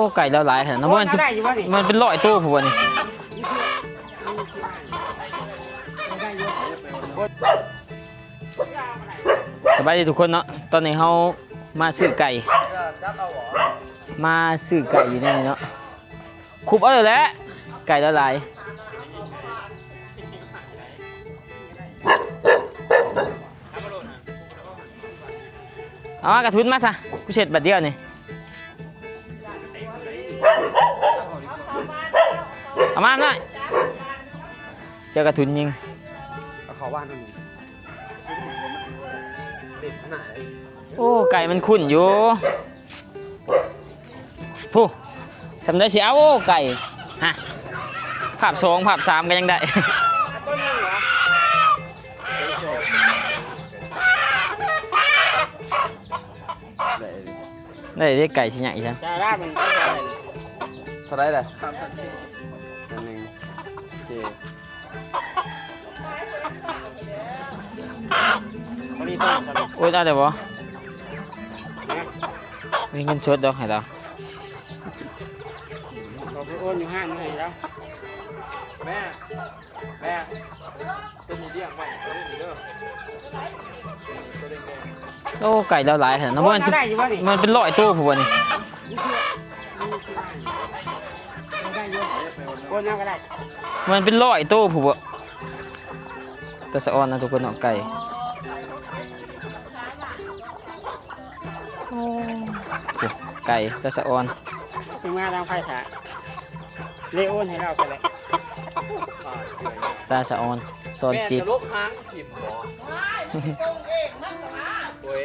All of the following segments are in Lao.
ໂອ້ ໄກ່ລາວຫຼາຍຂະໜາດນັ້ນ. ໂອ້ ມັນ ມັນເປັນຮ້ອຍໂຕພຸ້ນນີ້. ສະບາຍດີທຸກຄົນເນາະ, ຕອນນີ້ເຮົາມາຊື້ໄກ່ ມາຊື້ໄກ່ຢູ່ໃນນີ້ເນາະ. ຄຸບເອົາແຫຼະ ໄກ່ລາວຫຼາຍ. ເອົາມາກະທຸນມາຊະ ກູເຊັດບາດດຽວນີ້. ເອົາມາໜ້ອຍ ເສື້ອກະທຸນຍິງ. ເອົາເຂົ້າບ້ານໂດນ ເຫຼັ້ນຂະໜາດ. ໂອ້ ໄກ່ມັນຂຸ້ນຢູ່. ຜູ້ ສ່ຳໃດຊິເອົາໄກ່ ຮະ ພາບສອງພາບສາມກະຍັງໄດ້. ໄດ້ເດ້ ໄກ່ຊິໃຫຍ່ຊັ້ນ. ເທົ່າໃດລະ? ອັນໜຶ່ງ ໂອເຄ. ໂອນເອົາໄດ້ບໍ່? ມີເງິນສົດດອກໃຫ້ລາວ. ເຂົາໄປໂອນຢູ່ຮ້ານໃຫ້ລາວ. ແມ່ ແມ່ ໂຕນີ້ລ້ຽງໄວ້ ໂຕນີ້ເດີ ໂຕແດງໆ. ໂອ້ ໄກ່ລາວຫຼາຍຂະໜາດນັ້ນ. ມັນ ມັນເປັນຮ້ອຍໂຕພຸ້ນນີ້. ໂອນເອົາກະໄດ້ ມັນເປັນຮ້ອຍໂຕພຸ້ນ. ຕາສະອອນນະທຸກຄົນເນາະ ໄກ່. ໂອ້ ໄກ່ຕາສະອອນ ຊິມາທາງໄຟຖ້າ ເລໂອນໃຫ້ລາວກະໄດ້. ຕາສະອອນ ສອນຈິດ ແມ່ນຕະຫຼົກຫາງຖິ້ມບໍ່? ໂອ້ຍ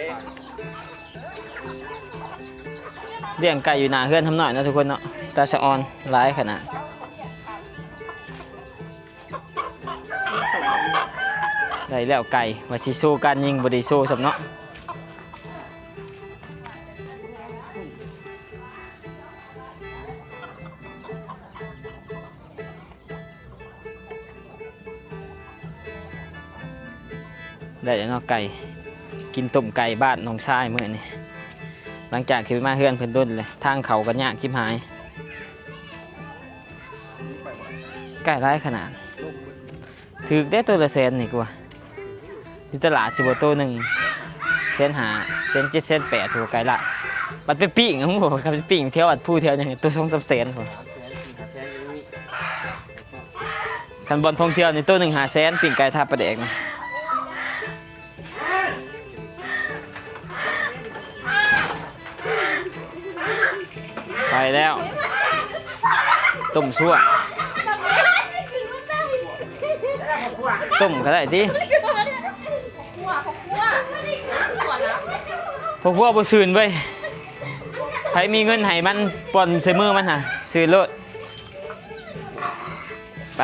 ລ້ຽງໄກ່ຢູ່ໜ້າເຮືອນທຳນ້ອຍເນາະທຸກຄົນເນາະ. ຕາສະອອນຫຼາຍຂະໜາດ. ໄດ້ແລ້ວໄກ່ ວ່າຊິໂຊການຍິງ ບໍ່ໄດ້ໂຊຊ້ຳເນາະ. ໄດ້ແລ້ວເນາະໄກ່ ກິນຕົ້ມໄກ່ບ້ານນ້ອງຊາຍມື້ນີ້ ຫຼັງຈາກທີ່ໄປມາເຮືອນເພິ່ນດົນແລ້ວ ທາງເຂົ້າກະຍາກຈິບຫາຍ. ໄກ່ຫຼາຍຂະໜາດ ຖືກເດ້ ໂຕລະແສນນີ້ກວ່າ. ຢູ່ຕະຫຼາດຊິບໍ່ ໂຕໜຶ່ງແສນຫ້າ ແສນເຈັດ ແສນແປດພຸ້ນ ໄກ່ລາດ. ບັດໄປປີ້ງ ໂອ້ໂຫ ຄັນໄປປີ້ງແຖວວັດພູແຖວຫຍັງ ໂຕສອງສາມແສນພຸ້ນ. ຄັນບ່ອນທ່ອງທ່ຽວນີ້ ໂຕໜຶ່ງຫ້າແສນ ປີ້ງໄກ່ທາປາແດກນີ້. ໄປແລ້ວ ຕົ້ມຊົ່ວ ຕົ້ມກະໄດ້ຕິ. ພໍ່ຄົວບໍ່ຊື່ນເວີຍ ໃຜມີເງິນໃຫ້ມັນປ່ອນໃສ່ມືມັນຫາ ຊື່ນໂລດ. ໄປ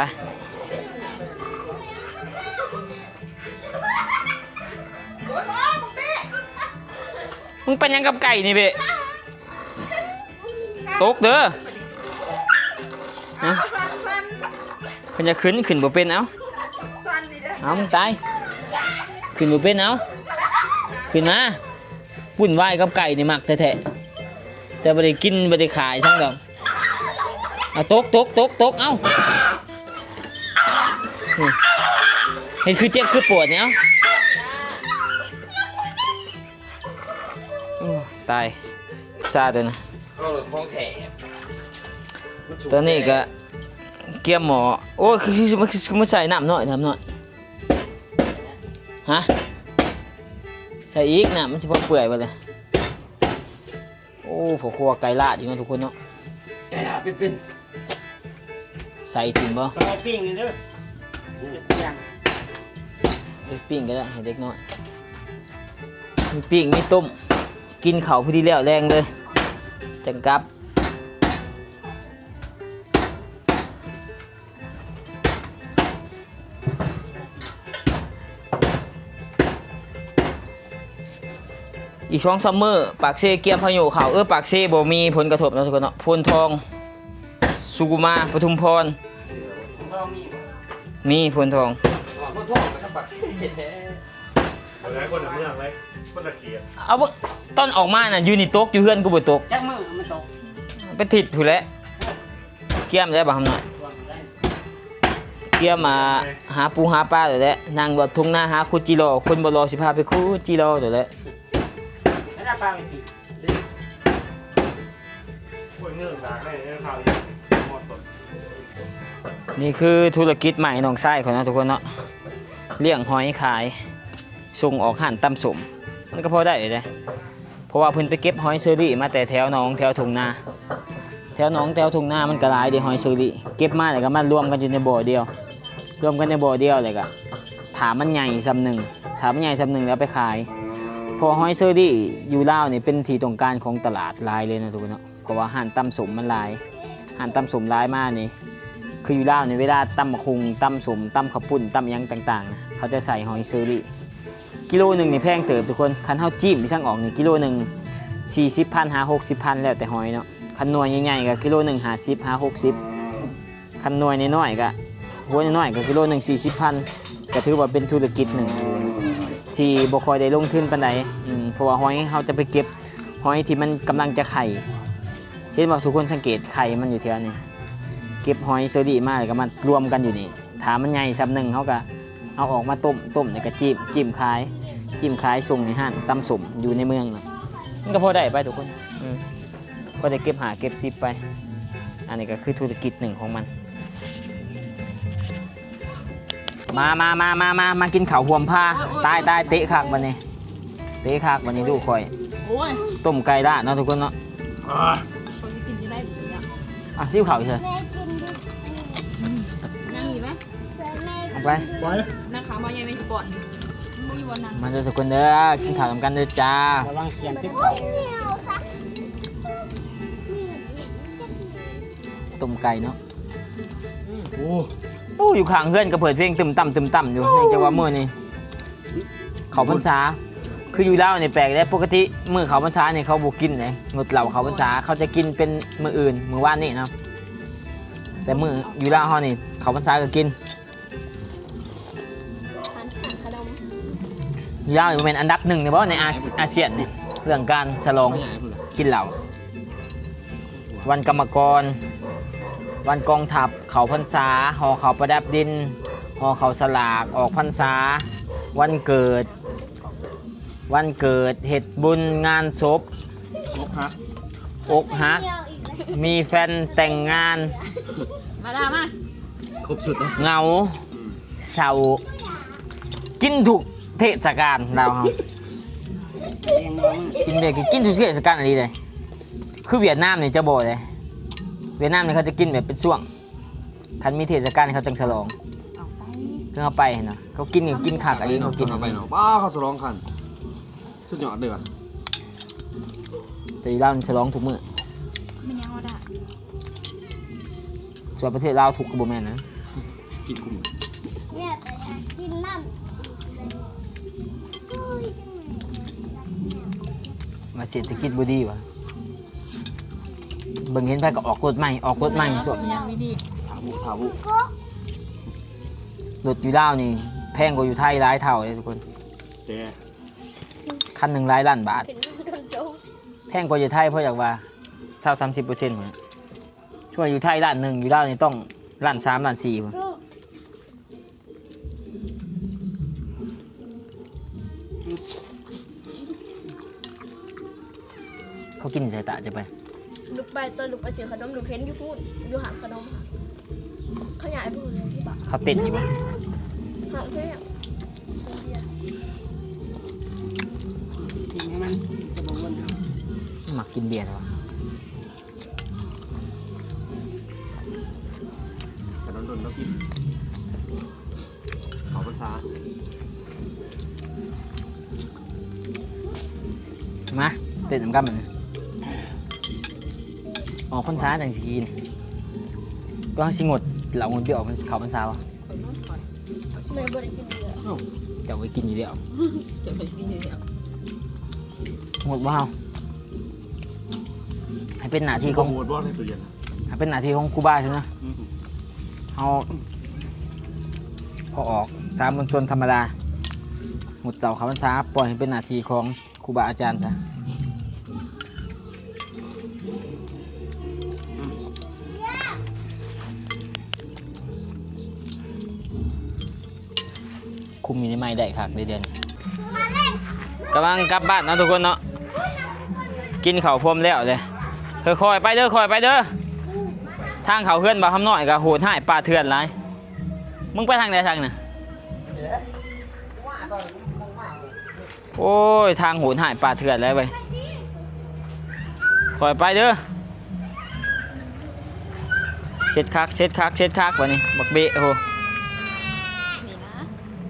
ມຶງເປັນຫຍັງກັບໄກ່ນີ້ເບະ? ຕົກເດີ. ເພິ່ນຢາກຂຶ້ນ ຂຶ້ນບໍ່ເປັນ ເອົາ ເອົາ ມຶງຕາຍ ຂຶ້ນບໍ່ເປັນ ເອົາ ຂຶ້ນມາ. ວຸ້ນວາຍກັບໄກ່ນີ້ມັກແທ້ໆ ແຕ່ບໍ່ໄດ້ກິນ ບໍ່ໄດ້ຂາຍສັງດອກ. ເອົາ ຕົກ ຕົກ ຕົກ ຕົກ ເອົາ ເຮັດຄືເຈັບຄືປວດນີ້ ເອົາ. ໂອ້ ຕາຍ ຊາໂຕນັ້ນ ເອົາ ຂອງແທ້ ຕອນນີ້ກະກຽມໝໍ້. ໂອ້ ຄື ຄື ຄື ຄືມາໃສ່ນ້ຳໜ້ອຍ ນ້ຳໜ້ອຍ ຮະ ໃສ່ອີກ ນ້ຳມັນຊິພໍເປື່ອຍບໍ່ລະ. ໂອ້ ພໍ່ຄົວໄກ່ລາດອີກເນາະທຸກຄົນເນາະ ໄກ່ລາດເປັນໆ. ໃສ່ຕີນບໍ່? ເອົາໄປປີ້ງເດີ ຈະປ່ຽນ ເອີ ປີ້ງກະໄດ້ໃຫ້ເດັກນ້ອຍ ມີປີ້ງມີຕົ້ມ ກິນເຂົ້າພໍດີແລ້ວແລງເລີຍ ຈັ່ງກັບ. ອີກສອງສາມມື້ ປາກເຊກຽມພາຍຸເຂົ້າ. ເອີ ປາກເຊບໍ່ມີຜົນກະທົບເນາະທຸກຄົນເນາະ. ໂພນທອງ ສຸຂຸມາ ປະທຸມພອນ ມີໂພນທອງ. ໂພນທອງກະທາງປາກເຊແທ້. ເອົາ ຕອນອອກມານະ ຢູ່ນີ້ຕົກ ຢູ່ເຮືອນກະບໍ່ຕົກ. ຈັກມື້ມັນຕົກ. ໄປທິດພຸ້ນແຫຼະ ກຽມໄດ້ບໍ່ຫຳນ້ອຍ ກຽມມາຫາປູຫາປາໂລດແຫຼະ ນັ່ງລອດທົ່ງນາຫາຂຸດຈີ່ລໍ ຄົນບໍ່ລໍຊິພາໄປຂຸດຈີ່ລໍໂລດແຫຼະ. ນີ້ຄືທຸລະກິດໃໝ່ນ້ອງຊາຍຂ້ອຍເນາະທຸກຄົນເນາະ ລ້ຽງຫອຍຂາຍ ສົ່ງອອກຮ້ານຕຳສົ້ມ ມັນກໍພໍໄດ້ເດ້ ເພາະວ່າເພິ່ນໄປເກັບຫອຍເຊີຣີມາແຕ່ແຖວໜອງແຖວທົ່ງນາ ແຖວໜອງແຖວທົ່ງນາມັນກໍຫຼາຍເດ້ ຫອຍເຊີຣີ ເກັບມາແລ້ວກໍມາລວມກັນຢູ່ໃນບໍ່ດຽວ ລວມກັນໃນບໍ່ດຽວ ແລ້ວກໍຖ້າມັນໃຫຍ່ສ່ຳໜຶ່ງ ຖ້າມັນໃຫຍ່ສ່ຳໜຶ່ງແລ້ວເອົາໄປຂາຍ ເພາະຫອຍເຊີຣີຢູ່ລາວນີ້ເປັນທີ່ຕ້ອງການຂອງຕະຫຼາດຫຼາຍເລີຍນະທຸກຄົນເນາະ ເພາະວ່າຮ້ານຕຳສົ້ມມັນຫຼາຍ ຮ້ານຕຳສົ້ມຫຼາຍມານີ້ ຄືຢູ່ລາວນີ້ ເວລາຕຳບັກຫຸ່ງ ຕຳສົ້ມ ຕຳເຂົ້າປຸ້ນ ຕຳຫຍັງຕ່າງໆນະ ເຂົາຈະໃສ່ຫອຍເຊີຣີ ກິໂລໜຶ່ງນີ້ແພງເຕີບທຸກຄົນ ຄັນເຮົາຈີ້ມອີ່ສັງອອກນີ້ ກິໂລໜຶ່ງສີ່ສິບພັນຫາຫົກສິບພັນ ແລ້ວແຕ່ຫອຍເນາະ ຄັນໜ່ວຍໃຫຍ່ໆກໍກິໂລໜຶ່ງຫ້າສິບຫາຫົກສິບ ຄັນໜ່ວຍນ້ອຍໆກໍ ຫົວນ້ອຍໆກໍກິໂລໜຶ່ງສີ່ສິບພັນ ກໍຖືວ່າເປັນທຸລະກິດໜຶ່ງທີ່ບໍ່ຄ່ອຍໄດ້ລົງທຶນປານໃດ ອືມ ເພາະວ່າຫອຍເຮົາຈະໄປເກັບຫອຍທີ່ມັນກຳລັງຈະໄຂ່ ເຫັນບໍ່ ທຸກຄົນສັງເກດໄຂ່ມັນຢູ່ແຖວນີ້ ເກັບຫອຍເຊີຣີມາແລ້ວກໍມາລວມກັນຢູ່ນີ້ ຖ້າມັນໃຫຍ່ສ່ຳໜຶ່ງ ເຮົາກໍເອົາອອກມາຕົ້ມ ຕົ້ມແລ້ວກໍຈີ້ມ ຈີ້ມຂາຍ ຈີ້ມຂາຍສົ່ງໃຫ້ຮ້ານຕຳສົ້ມຢູ່ໃນເມືອງເນາະ ມັນກໍພໍໄດ້ໄປທຸກຄົນ ອືມ ພໍໄດ້ເກັບຫ້າເກັບສິບໄປ ອັນນີ້ກໍຄືທຸລະກິດໜຶ່ງຂອງມັນ. ມາ ມາ ມາ ມາ ມາ ມາກິນເຂົ້າຮ່ວມພາ ໂອ້ຍ ໂອ້ຍ ຕາຍ ຕາຍ ເຕະຄັກບັດນີ້ ເຕະຄັກບັດນີ້ລູກຂ້ອຍ ໂອ້ຍ ຕົ້ມໄກ່ລາດເນາະທຸກຄົນເນາະ ຂ້ອຍຊິກິນຈັ່ງໃດບັດນີ້ ອ່ະ ຫິວເຂົ້າເຊີ ແມ່ກິນຢູ່ ອືມ ນັ່ງຢູ່ໄໝ ເອົາໄປ ນັ່ງຂາມາໃຫຍ່ແມ່ຊິປ້ອນ ມັນບໍ່ມີບ່ອນນັ່ງ ມາເດີທຸກຄົນເດີ ກິນເຂົ້ານຳກັນເດີຈ້າ ລະວັງສຽງຕິດເຂົ້າ ຕົ້ມໄກ່ເນາະ ໂອ້ ໂອ້ ຢູ່ຂ້າງເຮືອນກໍເປີດເພງຕຶມຕຳຕຶມຕຳຢູ່ ເນື່ອງຈາກວ່າມື້ນີ້ເຂົ້າພັນສາ ຄືຢູ່ລາວນີ້ແປກເດ້ ປົກກະຕິມື້ເຂົ້າພັນສານີ້ເຂົາບໍ່ກິນເດ້ ງົດເຫຼົ້າເຂົ້າພັນສາ ເຂົາຈະກິນເປັນມື້ອື່ນ ມື້ວານນີ້ນະ ແຕ່ມື້ຢູ່ລາວເຮົານີ້ເຂົ້າພັນສາກໍກິນ ຮ້ານຂາຍຂະໜົມ ລາວນີ້ບໍ່ແມ່ນອັນດັບໜຶ່ງນີ້ບໍ່ ໃນອາ ອາຊຽນນີ້ ເລື່ອງການສະຫຼອງກິນເຫຼົ້າ ວັນກຳມະກອນ ວັນກອງທັບ ເຂົ້າພັນສາ ຫໍ່ເຂົ້າປະດັບດິນ ຫໍ່ເຂົ້າສະຫຼາກ ອອກພັນສາ ວັນເກີດ ວັນເກີດ ເຮັດບຸນ ງານສົບ ອົກຫັກ ອົກຫັກ ມີແຟນແຕ່ງງານ ມາດາມາ ຄົບຊຸດເນາະ ເຫງົາ ເສົ້າ ກິນທຸກເທດສະການລາວເຮົາ ກິນເບຍ ກິນທຸກເທດສະການອີ່ຫຼີເດ້ ຄືຫວຽດນາມນີ້ຈະບໍ່ເດ້ ຫວຽດນາມນີ້ເຂົາຈະກິນແບບເປັນຊ່ວງ ຄັນມີເທດສະການເຂົາຈັ່ງສະຫຼອງ ເອົາໄປ ຄືເຮົາໄປຫັ້ນນະ ເຂົາກິນ ກິນຄັກອີ່ຫຼີ ເຂົາກິນ ເອົາໄປເນາະ ປ້າ ເຂົາສະຫຼອງຄັນ ສຸດຍອດເລີຍວ່າ ແຕ່ຢູ່ລາວນີ້ສະຫຼອງທຸກມື້ ແມ່ນຫຍັງວະດາ ສ່ວນປະເທດລາວທຸກກໍບໍ່ແມ່ນນະ ກິນກຸ້ມ ກິນນ້ຳ ວ່າເສດຖະກິດບໍ່ດີຫວາ ເບິ່ງເຫັນໃຜກໍອອກລົດໃໝ່ ອອກລົດໃໝ່ ຊ່ວງນີ້ ທາງ ທາງ ລົດຢູ່ລາວນີ້ແພງກວ່າຢູ່ໄທຫຼາຍເທົ່າເດ້ທຸກຄົນ ແຕ່ ຄັນໜຶ່ງຫຼາຍລ້ານບາດ ແພງກວ່າຢູ່ໄທ ເພາະຫຍັງວ່າ ຊາວສາມສິບເປີເຊັນພຸ້ນ ຊ່ວຍຢູ່ໄທລ້ານໜຶ່ງ ຢູ່ລາວນີ້ຕ້ອງລ້ານສາມ ລ້ານສີ່ພຸ້ນ ເຂົາກິນໃສ່ຕາຈະໄປ ລູກໄປ ຕອນລູກໄປຊື້ຂະໜົມ ລູກເຫັນຢູ່ພຸ້ນ ຢູ່ຮ້ານຂະໜົມ ເຂົາຍ້າຍໄປພຸ້ນ ເຂົາເຕັ້ນຢູ່ບໍ່ ເຂົາເຕັ້ນ ກິນໃຫ້ມັນຈະບໍ່ວນ ມັກກິນເບຍແທ້ວະ. ກະດົນໆ ເຮົາກິນເຂົ້າພັນສາ ມາເຕັ້ນນຳກັນບັດນີ້ ອອກພັນສາຈັ່ງຊິກິນ ກໍເຮົາຊິງົດເຫຼົ້າງົດເບຍ ອອກເຂົ້າພັນສາບໍ່? ຂ້ອຍນອນຂ້ອຍ ຂ້ອຍຊິ ແມ່ບໍ່ໄດ້ກິນເບຍ ເອົ້າ ເຈົ້າໄປກິນຢູ່ແລ້ວ ເຈົ້າໄປກິນຢູ່ແລ້ວ ງົດບໍ່ເຮົາ? ໃຫ້ເປັນໜ້າທີ່ຂອງ ບໍ່ໝົດບໍ່ໃນຕູ້ເຢັນ ໃຫ້ເປັນໜ້າທີ່ຂອງຄູບາຊະນະ ອືມ ເຮົາພໍອອກສາມັນຊົນທຳມະດາ ງົດເຫຼົ້າເຂົ້າພັນສາ ປ່ອຍໃຫ້ເປັນໜ້າທີ່ຂອງຄູບາອາຈານຊະ. ມີໄມ້ໄດ້ຄັກເດ້ດຽວນີ້. ກຳລັງກັບບ້ານເນາະທຸກຄົນເນາະ, ກິນເຂົ້າພວມແລ້ວເດ້. ຄ່ອຍໆໄປເດີ ຄ່ອຍໄປເດີ. ທາງເຂົ້າເຮືອນບ່າວຄຳນ້ອຍກໍໂຫດຮ້າຍປ່າເຖື່ອນຫຼາຍ. ມຶງໄປທາງໃດທາງນັ້ນ? ໂອ້ຍ ທາງໂຫດຮ້າຍປ່າເຖື່ອນຫຼາຍເວີຍ. ຄ່ອຍໄປເດີ. ເຊັດຄັກ ເຊັດຄັກ ເຊັດຄັກ ບາດນີ້ບັກເບະ. ໂອ້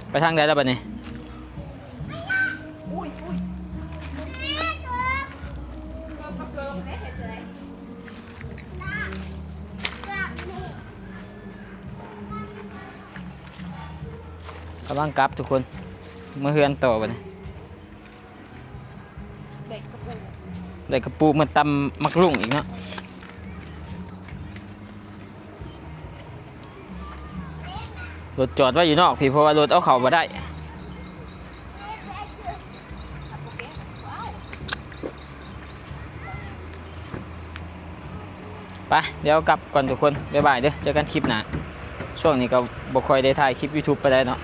ໄປທາງໃດແລ້ວບາດນີ້? ກຳລັງກັບທຸກຄົນ ເມືອເຮືອນຕໍ່ບາດນີ້. ໄດ້ກະປູມາຕຳໝາກລຸ້ງອີກເນາະ. ລົດຈອດໄວ້ຢູ່ນອກພີ້ ເພາະວ່າລົດເອົາເຂົ້າບໍ່ໄດ້. ໄປ ດຽວກັບກ່ອນທຸກຄົນ ບາຍບາຍເດີ ເຈີກັນຄລິບໜ້າ. ຊ່ວງນີ້ກໍບໍ່ຄ່ອຍໄດ້ຖ່າຍຄລິບຢູທູບປານໃດເນາະ.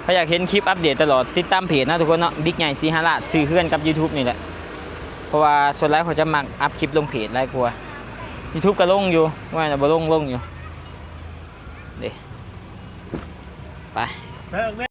ໃຜຢາກເຫັນຄລິບອັບເດດຕະຫຼອດ ຕິດຕາມເພຈນະທຸກຄົນເນາະ, ບິກໃຫຍ່ສີຫາລາດ ຊື່ເຮືອນກັບຢູທູບນີ້ແຫຼະ. ເພາະວ່າສ່ວນຫຼາຍຂ້ອຍຈະມັກອັບຄລິບລົງເພຈຫຼາຍກວ່າ. ຢູທູບກໍລົງຢູ່ ບໍ່ແມ່ນວ່າບໍ່ລົງ ລົງຢູ່ເດ້. ໄປ.